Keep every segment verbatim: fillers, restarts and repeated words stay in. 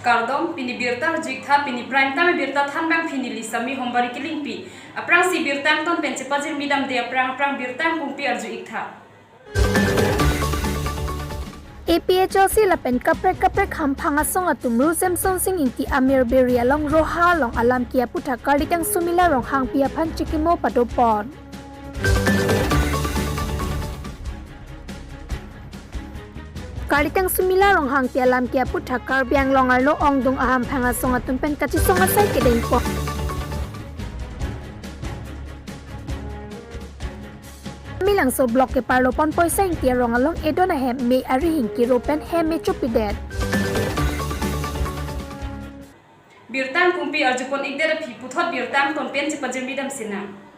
Kardom, pini birta arju-iktha, pini prime time birta thanbang pini Lisami Hombari Kilingpi. Aphrangsi birta angton pen chepajirmi damde aphrang aphrang birta angkungpi arju-iktha. A P H L C lapen kaprek kaprek hamphang asong atum Ru Semsonsing Ingti Amir Biri along Roha along alam ke aputhak Karlitang Sumila Ronghangpi aphan chikimo padopon. Karlitang Sumila Ronghangpi alam ke aputhak Karbi Anglong arlo ongdung ahamphang asong atum pen kachisong asai kedengpon. Milangso block keparlo Ponpoisa Ingti arong along edon ahem me arihing kiro pen hem me chopidet. Birta angkungpi arjupon-ikdet aphi puthot birta angton pen chepajirmi damsinang.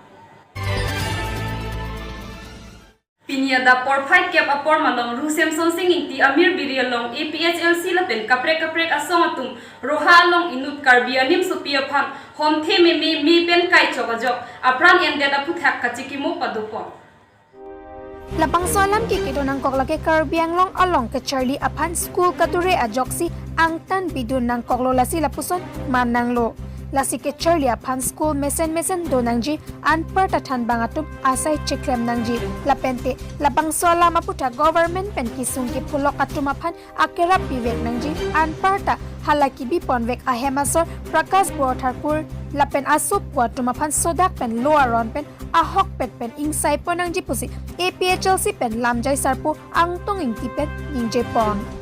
Pini adap porphai kep apor malom Ru Semsonsing Ingti Amir Biri along A P H L C lapen kaprek kaprek asong atum Roha along inut Karbi animsopi aphan honthe meme me pen kaichok ajok apran endet aputhak kachikimo padopon. Labangso alam ke kedo nangkok lake Karbi Anglong along kecharli aphan school kadure ajoksi angtan bidun nangkoklo, lasi lapuson man nanglo. Lasi kecharli aphan school mesen mesen do nangji, anparta thanbang atum asai chiklem nangji. Lapente labangso alam aputhak government pen kisung kepulok atum aphan akerap pivek nangji, anparta hala kibi ponvek ahem asor Prakash Borthakur lapen asopo atum aphan sodak pen lo aron pen ahokpet pen ingsaipon nangji pusi A P H L C pen lamjai sarpo Angtong Ingti pen ningjepon.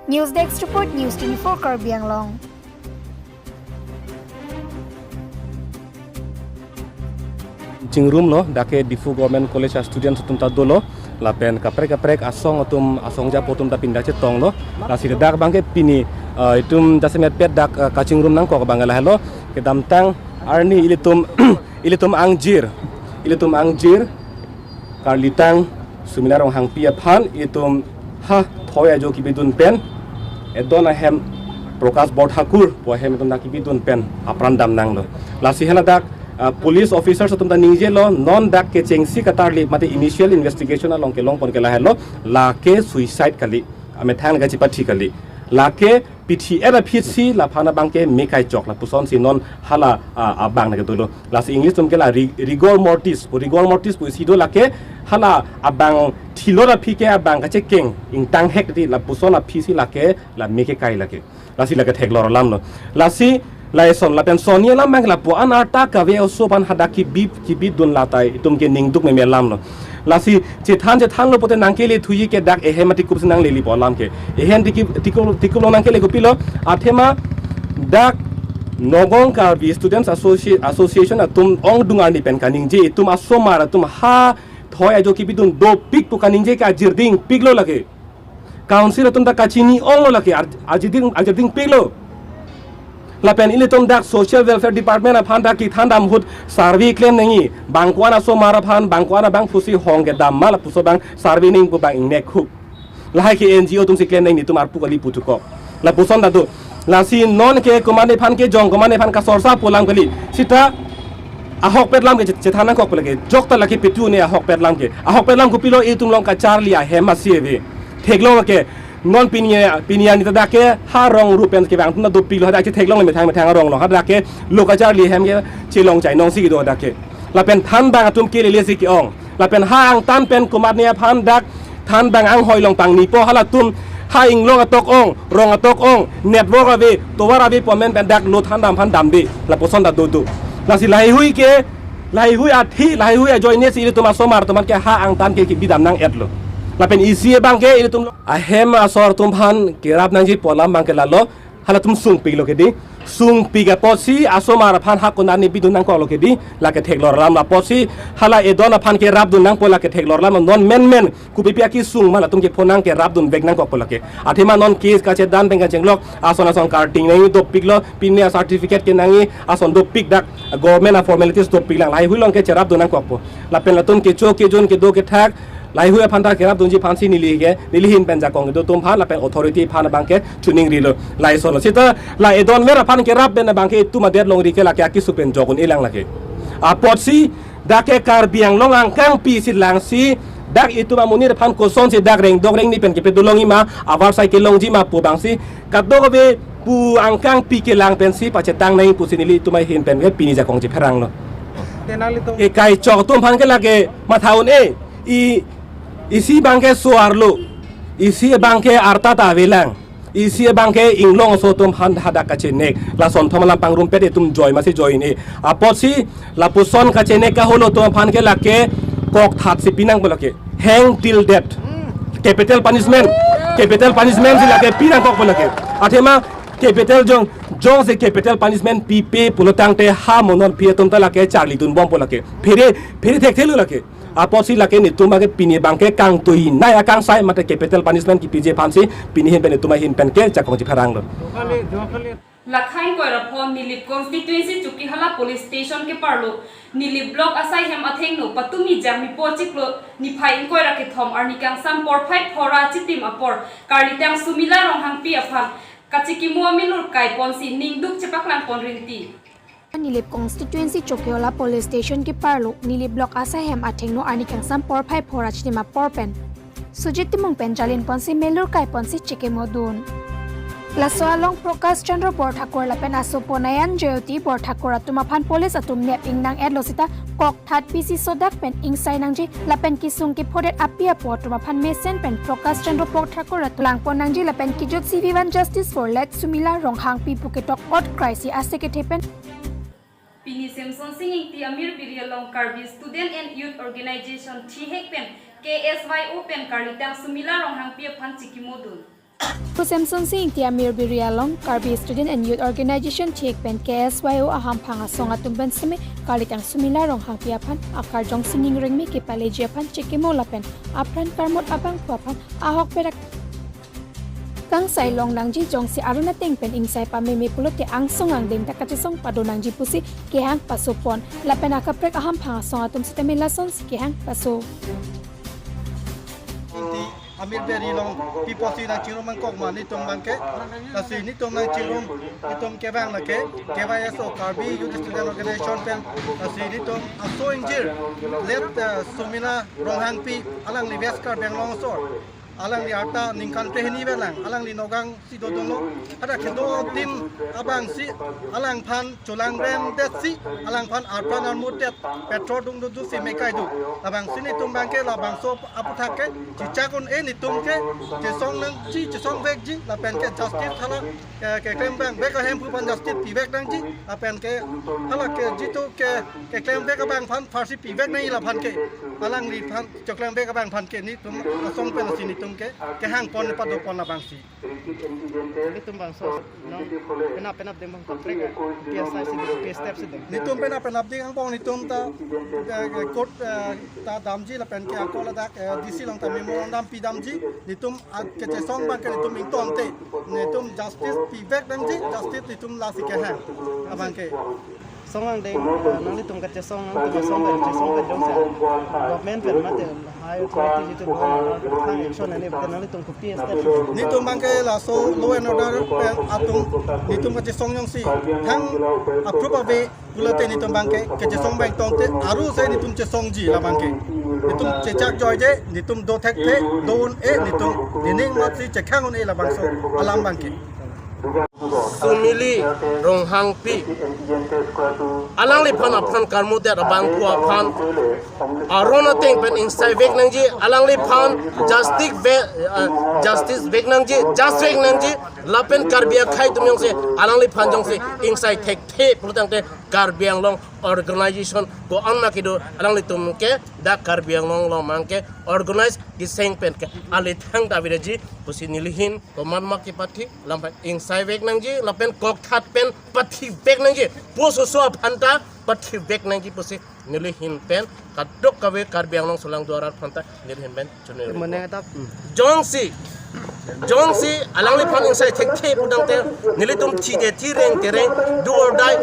News Desk Report, News twenty-four Karbi Anglong. Chingrumlo, dak ke Diphu Government College a students atum ta dolo, lapen kaprek kaprek asong atum, asong japo atum ta pinda chetonglo. Lasi dak abang ke pini, eh, itum jasemet pet dak, eh, kachingrum nangkok abang ke lahelo, kedamtang arni ilitum, ilitum angjir, ilitum angjir Karlitang Sumila Ronghangpi aphan itum ha thoi ajo kibidun pen edon ahem Prakash Borthakur pu ahem itum dak kibidun pen apran dam nanglo. Lasi haladak, ah, police officers atum ta ningjelo, non dak kechengsi katarli mate initial investigation along kelongpon ke lahelo, lake suicide kali, amethang kachipathi kali. Lake pithi era phitsi laphan abang ke me kaichok lapusonsi non hala, ah, abang nangkedolo. Lasi English atum ke la ri-, rigor mortis, pu rigor mortis pusi do lake hala abang thilot aphi ke abang kachekeng ingtanghek ti lapuson aphisi lake la me kekai lake. Lasi lake theklor alamlo. Lasi lason lapen soni alam abang lapu-an arta kave oso aphan hadak kibi, kibidun latai itum ke ningduk meme alamlo. Lasi chethan chethanlo pote nangkele thuji ke dak ehem atikupsi nanglelepo alam ke. Ehem tiki-, tiku-, tikuplo nangkele kopilo, athema dak Nagaon Karbi Students Associ-, Association atum ongdung arni pen kaningje itum asomar atum ha thoi ajo kibidun dopik pu kaningje ke ajirdingpiklo lake. Council atum ta kachini-onglo lake, ar-, ajirding, ajirdingpiklo. Lapen ilitum dak Social Welfare Department aphan dak kethan dam ahut survey klem nangji, bang ko-an asomar aphan, bang ko-an abang pusi hong kedam ma lapuson abang survey nangji pu abang ingnek hup. Lahai ke N G O atumsi klem nangji, netum arpu kali puthukok. Lapuson ta do. Lasi non ke komatne aphan kejong, komatne aphan kasorsa pu alam kali. Sita ahokpet alam ke chet-, chethan nangkok pu lake. Jokta lake pitu ne ahokpet alam ke. Ahokpet alam kopilo, itum along kacharli ahem masi ave. Theklong ke non pini, pini arni ta dak ke ha rong rup pen kevang atum ta dopiklo, hadak chetheklongle methang methang arong along, hadak ke lo kacharli ahem ke chelong chainong si kedo dak ke. Lapen thanbang atum kelele si ke-ong. Lapen ha angtan pen komatne aphan dak thanbang anghoi along pangnipo, halatum ha inglong atok ong, rong atok ong, network ave, tovar ave pu amen pen dak lo than dam aphan damde, lapuson ta dodo. Lasi lahaihui ke, lahaihui athi, lahaihui ajoinesi ilitum asomar atum aphan ke ha angtan ke kibidam nang-etlo. Lapen isi abang ke ilitum ahem asor atum aphan kerap nangji pu alam abang ke lalo, halatum sungpiklo kedi. Sungpik apotsi asomar aphan ha konat ne bidun nangkoklo kedi, lake theklor alam. Apotsi hala edon aphan kerapdun nangpo, lake theklor alam. Non menmen kopipi akesung ma latum kephonang kerapdun vek nangkokpo lake. Athema non case kachedan pen kachenglok ason ason karting nangji dopiklo, pine certificate kenangji ason dopik, dak government a formalities dopiklang. Lahaihui along ke cherapdun nangkokpo. Lapen latum kecho kejun kedo kethak lahaihui aphan ta kerapdunji aphansi neli ke, neli ahin pen jakong kedo atum aphan lapen authority aphan abang ke chuningrilo. Laisonlo. Sita la edonver aphan kerap pen abang ke itum adet longri ke lake akesung pen jok un-elang lake. Apotsi dak ke Karbi Anglong angkangpi si langsi Dak itum amonit aphan kosonsi dak rengdok rengni pen kepedo longji ma, avarsai kelongji ma pu abangsi kadokave pu angkang pi kelang pensi pachetang nangji pusi nelitum ahin pen ke pini jakong chepheranglo. Tenang litum. Ekai chok atum aphan ke lake matha un-e, i, isi abangke so-arlo, isi abangke arta ta avelang, isi abangke inglong aso atum aphan hadak kachenek. Lasonthom alam pangrumpet itum joi masi joi un-e. Apotsi lapuson kachenek kaholo atum aphan ke lake kokthat si pinang pu lake. Hang till death. Capital punishment. Capital punishment si lake pinangkok pu lake. Athema capital jong, jongsi capital punishment pipe pulo tangte ha mo non pi atum ta lake charlidunbom pu lake. Phere, phere thekthelo lake. Apotsi lake netum abangke pini abangke kangtui nai akangsai mate capital punishment kipiji aphansi pini ahin pen netum ahin pen ke jakong chepheranglo. Lakha ingkoi ra pho Nilip constituency Chokihola police station keparlo Nilip block asai hem athengno Patumi Jangmi po chiklo niphai ingkoi ra kethom arni kangsam porphai pho ra chitim apor karlitang Sumila Ronghangpi aphan kachikimo amilur kai ponsi ningduk chepaklang pon rinti. Nilip constituency Chokihola police station keparlo Nilip block asai hem athengno arni kangsam porphai pho ra chitim apor pen Sujit Timung pen jalin ponsi melur kai ponsi chikimodun. Laso along Prakash Chandra Borthakur lapen asopo Nayan Jyoti Borthakur atum aphan police atum nep ingnang-etlo seta kokthat pisi sodak pen ingsai nangji lapen kesung kephodet api apo atum aphan mesen pen Prakash Chandra Borthakur atum langpon nangji lapen kejut si we want justice for late Sumila Ronghangpi pu ketok ot kraisi ase kethe pen Pini Semsonsing Ingti Amir Biri along Karbi Student and Youth Organization thihek pen K S Y O pen karlitang Sumila Ronghangpi aphan chikimodun. Pu Semsonsing Ingti Amir Biri along Karbi Student and Youth Organization thihek pen K S Y O ahamphang asong atum pen seme karlitang Sumila Ronghangpi aphan akarjong sining rengme kepaleji aphan chikimo lapen apran karmot abangphu aphan ahok perak kangsai long nangji, jongsi arun ateng pen ingsai pameme pulote angsong angdeng ta kachesong pado nangji pusi kehang paso pon lapen akaprek ahamphang asong atum sitame lasonsi kehang paso. Ingti Amir Biri along pi apotsi nangchingrum nangkok ma netum abangke? Lasi netum nangchingrum, netum kevang lake K Y S O, Karbi Youth Student Organization pen, lasi netum aso ingjir late, eh, Sumila Ronghangpi, alangli West Karbi Anglong asor. Alangli arta ningkan kre hini avelang, alangli Nagaon si dodunlo. Hadak kedo adim abangsi alangphan cholangrem detsi alangphan arpran armut det, petrol dungdunsi mekai do. Labangsi netum abangke labangso aputhak ke chechak un-e, netum ke chesong nangji, chesongvekji lapen ke justice hala, eh, keklem abang vek ahemphu aphan justice pivek nangji lapen ke hala ke jitu ke keklemvek abangphan pharsi pivek nangji laphan ke, alangliphan choklemvek abangphan ke netum asong pen lasi netum ke kehang pon pado pon labangsi. Netum bangso non penap penap deng bang kaprek, P S I si deng, P S step si deng. Netum penap penap deng angbong netum ta, eh, court, eh, ta damji lapen ke ako ladak, eh, D C along ta memorandum pidamji, netum, ah, kechesong abangke netum ingtonte, netum justice pivek nangji, justice netum lasi kehang abangke. Song angdeng, eh, nanglitum kachesong, nanglitum asong pen chesong pen jongsi government pen mate high authority jitu law and order pen thang action ani pen nanglitum kopi step? Netum abangke laso law and order pen atum netum kachesong jongsi thang approve ave pulote netum abangke kachesong abang tongte, aru si netum chesongji labangke. Netum chechak joije, netum do thekthe, do un-e, netum nening matsi chekhang un-e labangso alam abangke. Sumili Ronghangpi, alangliphan apran karmut det abangphu aphan arun ateng pen ingsaivek nangji, alangliphan justice ve, eh, justice vek nangji, just vek nangji, lapen Karbi akhei atum jongsi alangliphan jongsi ingsai thekthe pulo tangte Karbi Anglong organization ko-an ma kedo, alanglitum ke dak Karbi Anglong along abangke organize keseng pen ke alithang ta aveji pusi nelihin komat ma kepathi, lam pen ingsaivek nangji lapen kokthat pen pathivek nangji, pu oso oso aphan ta pathivek nangji pusi nelihin pen kadokave Karbi Anglong sulangdo arat aphan ta nelihin pen chonir. Mane ta jongsi, jongsi alangliphan ingsai thekthe pu tangte nelitum thide thireng tereng, do or die,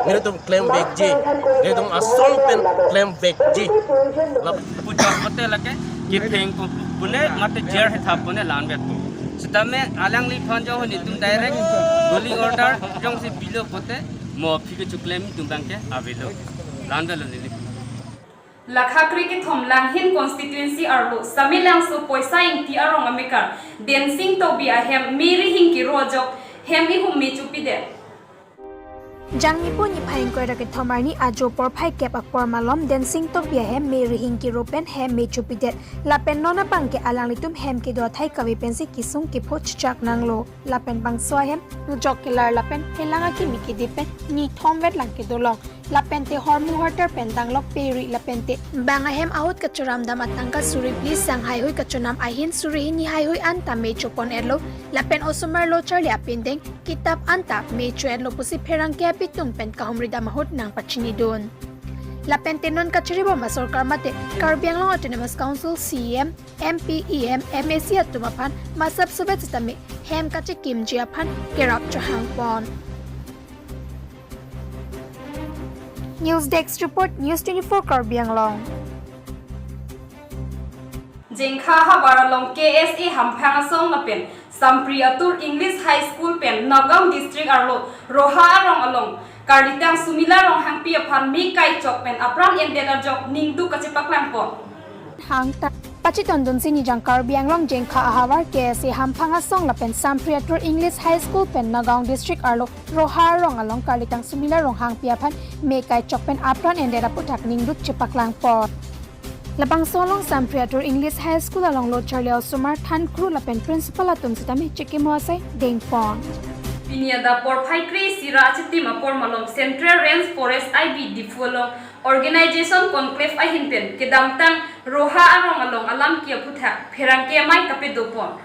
nelitum klemvekji, nelitum asong pen klemvekji. Lap- Puja hotel lake kitheng pu pune mate jer hetha pune lanvet pu. Sitame alangliphan jong netum direct ruling order jongsi pilo pote mo aphi kechoklem netum abangke avelo. Lanvetlo neli. Lakha kre kethom Langhin constituency arlo Samelangso Poisa Ingti arong amekar Densing Tokbi ahem me rihing kiro ajok hem ihum me chopidet. Jangmi niphai ingkoi ra kethom arni ajo porphai kep apor malom Densing Tokbi ahem me rihing kiro pen hem me chopidet. Lapen non abang ke alanglitum hem kedo athai kave pensi kesung kepho chechak nanglo. Lapen bangso ahem nujok kelar lapen helang akimi kedip pen nithom vet lang kedolong. Lapen te hormu hortar pen danglok peri lapen te bang ahem ahut kachoram dam atangka suri phli sang haihui kachonam ahin suri hini haihui anta me chopon etlo. Lapen osomar lo charli apindeng kitap anta me cho-etlo pusi pherangke apitung pen kahumri dam ahut nangpachinidun. Lapen te non kachiribom asorkar mate Karbi Anglong Autonomous Council C E M, M P, E M, M A C atum aphan masap subet sitame hem kachekimji aphan kerap chohangpon. News Desk Report, News twenty-four Karbi Anglong. Jengkha ahavar along K S A Hamphang Asong lapen Sampri Atur English High School pen Nagaon District arlo Roha arong along Karlitang Sumila Ronghangpi aphan me kaichok pen apran endet ajok ningduk kachepaklangpon. Hangta pachitondunsi Nijang Karbi Anglong Jengkha ahavar K S A Hamphang Asong lapen Sampri Atur English High School pen Nagaon District arlo Roha arong along Karlitang Sumila Ronghangpi aphan me kaichok pen apran endet aputhak ningduk chepaklangpon. Labangso along Sampri Atur English High School along lo charli osomar than kru lapen principal atum sitame chekimo asai dengpon. Pini adap porphai kre isi ra achitim apor malom Central Range Forest I B Diphu along organization conclave ahin pen kedamtang Roha arong along alam ke aputhak pherangke amei kapadopon.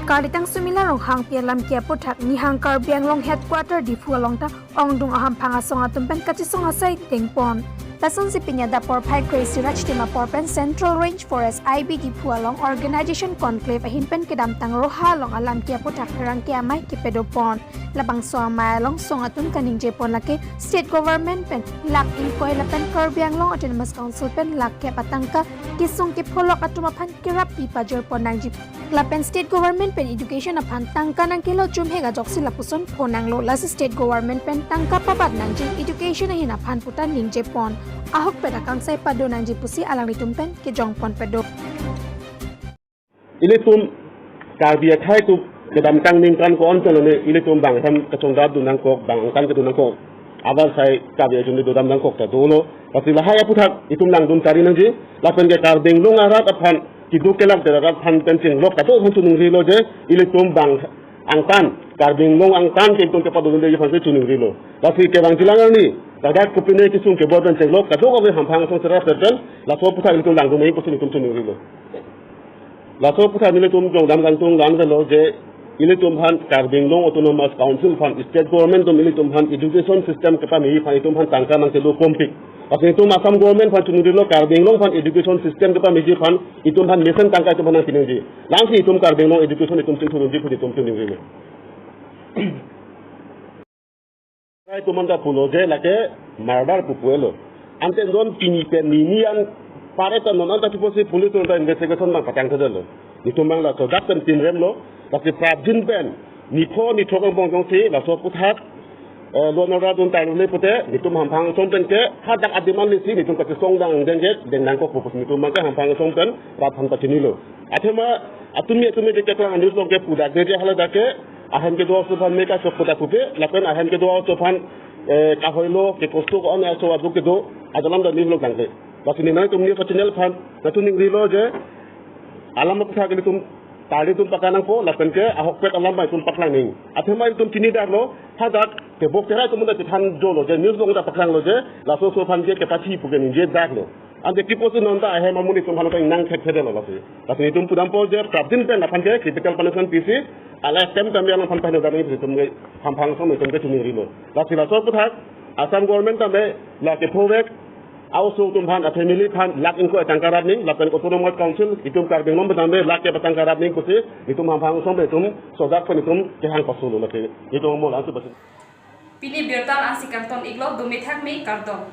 Karlitang Sumila Ronghangpi alam ke aputhak Nihang Karbi Anglong Headquarter Diphu along ta ongdung ahamphang asong atum pen kachesong asai dengpon. Lasonsi pini adap porphai kre isi ra achitim apor pen Central Range Forest I B Diphu along organization conclave ahin pen kedamtang Roha along alam ke aputhak pherangke amei kepadopon. Labangso amei along song atum kaningjepon lake state government pen lakh ingkoi lapen Karbi Anglong Autonomous Council pen lakh kep atangka kesung kepholok atum aphan kerap pi pajirpon nangji. Lapen state government pen education aphan tangka nangkelo chumhek ajoksi lapuson phonanglo, lasi state government pen tangka pabat nangji education ahin aphan puta ningjepon. Ahokpet akangsai pado nangji pusi alanglitum pen kejongpon pado. Ilitum Karbi akhai tu kedamtang ningkan ko-an chalone ilitum bang ahem kachongdap dun nangkok, bang angtan kedun nangkok. Abar sai Karbi atum dodam nangkok ta dolo. Lasi lahai aputhak itum langdun kari nangji. Lapen ke Karbi Anglong arat aphan keduk kelak derarat aphan pen chenglok kadokave aphan choningrilo je ilitum bang angtan, Karbi Anglong angtan ke itum kepadodunde aphan si choningrilo. Lasi kevang jilang arni ladak kopine kesung kebor pen chenglok kadokave Hamphang Asong sera pen laso aputhak ilitum langdun nangji pusi itum choningrilo. Laso aputhak nelitum jongdam kangtung lang velo je ilitum aphan Karbi Anglong Autonomous Council aphan state government atum ilitum aphan education system kepameji aphan itum aphan tangka nangkelo kompik. Lasi itum Assam government aphan choningrilo Karbi Anglong aphan education system kepameji aphan itum aphan mesen tangka itum aphan nangpinangji. Lasi itum Karbi Anglong education itum chingthurunji pu itum choningrilo. Itum anta pulo je lake murder pu pulo. Ante non pini pen nini an pare ta non anta kipusi police anta investigation bang patang thedetlo. Itum bang laso dak pen timremlo, lasi prapjin pen nipho nithok angbong jongsi laso aputhak, eh, law and order dun tarule pute, itum Hamphang Asong pen ke hadak adiman lisi itum kachesong dang dengje deng nangkok pu itum bang ke Hamphang Asong pen rat aphan pachinilo. Athema atumi atumi de keklang news along ke pudak de je hala dak ke ahem kedo aso aphan me kachok pudak pupe, lapen ahem kedo aso aphan, eh, kahoilo ke kosto ko-an aso aduk kedo ajalam da news along tangke. Lasi nelitum news channel aphan nangchoningrilo je alam aputhak ilitum tari itum paklang nangpo, lapen ke ahokpet alam ba itum paklang nangji. Athema itum chinidarlo, hadak tebok terai itum anta chethan jolo je news along ta paklanglo je laso aso aphan ke kepathi pu ke ningje daklo. Ante kipusi non ta ahem amonit atum aphan ta nang thek thedetlo lasi. Lasi itum pudampo je prapjin pen aphan ke capital punishment pisi, ala tem tem yang aphan pahino dami itum ke Hamphang Asong itum ke choningrilo. Lasi laso aputhak Assam government tame lake phovek a-oso atum aphan a family aphan lakh ingkoi tangka rap nangji, lapen Autonomous Council itum Karbi Anglong pen tame lakh kep tangka rap nangji pusi itum Hamphang Asong pen itum sojak pen itum kehang pasolo lake. Itum mo langsung pasi. Pini birta ansi kangton iklo, dome thakme, kardom.